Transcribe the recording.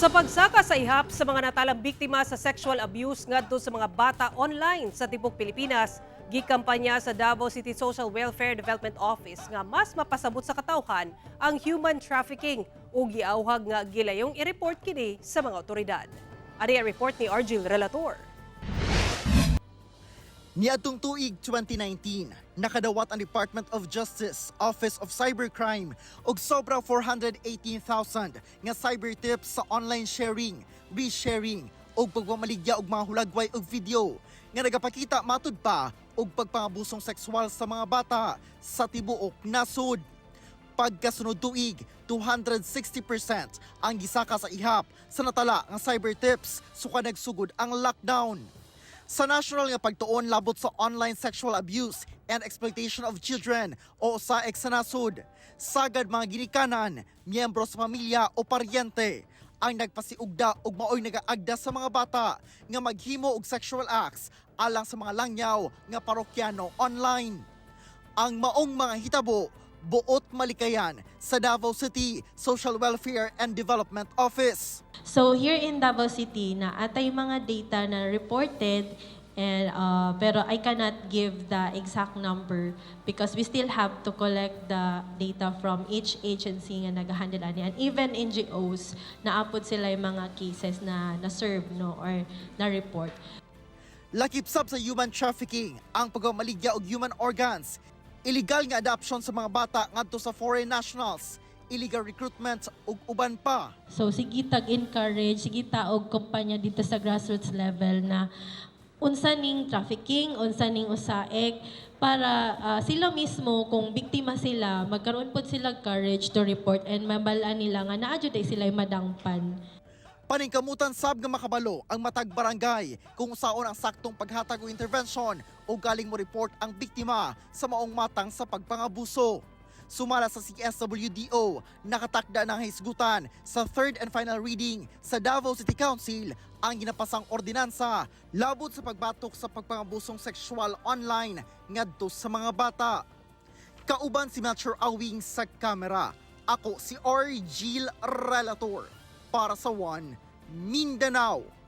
Sa pagsaka sa ihap sa mga natalang biktima sa sexual abuse ngadto sa mga bata online sa tibuok Pilipinas, gikampanya sa Davao City Social Welfare Development Office nga mas mapasabot sa katawhan ang human trafficking ug giawhag nga gilayong i-report kini sa mga otoridad. Ari ang report ni Argil Relator. Niadtong tuig 2019, nakadawat ang Department of Justice, Office of Cybercrime og sobra 418,000 nga cyber tips sa online sharing, resharing ug pagpamaligya og mga hulagway og video nga nagapakita matud pa og pagpangabusong sexual sa mga bata sa tibuok nasod. Pagkasunod tuig, 260% ang gisaka sa ihap sa natala nga cyber tips suka nagsugod ang lockdown. Sa national nga pagtuon labot sa online sexual abuse and exploitation of children o OSAEC sa nasod, sagad mga ginikanan, miyembro sa pamilya o paryente ang nagpasiugda og maoy nagaagda sa mga bata nga maghimo og sexual acts alang sa mga langyaw nga parokyano online. Ang maong mga hitabo buot malikayan sa Davao City Social Welfare and Development Office. So here in Davao City, naa tay mga data na reported and pero I cannot give the exact number because we still have to collect the data from each agency nga nag-handle ani, and even NGOs, naa pod sila yung mga cases na na-serve, no, or na-report. Lakip sab sa human trafficking ang pagmamaligya og human organs, illegal nga adoption sa mga bata ngadto sa foreign nationals, illegal recruitment ug uban pa. So sige tag encourage, sige ta og kumpanya dito sa grassroots level na unsa ning trafficking, unsa ning OSAEC, para sila mismo, kung biktima sila, magkaroon pod sila courage to report and mabal-an nila nga naa jud ay sila madangpan. Paningkamutan sab nga makabalo ang matag barangay kung saon ang saktong paghatag og intervention o galing mo report ang biktima sa maong matang sa pagpangabuso. Sumala sa CSWDO, nakatakda ng hisgutan sa third and final reading sa Davao City Council ang ginapasang ordinansa labot sa pagbatok sa pagpangabusong sexual online ngadto sa mga bata. Kauban si Melchor Awing sa kamera. Ako si Argil Relator para sa One Mindanao.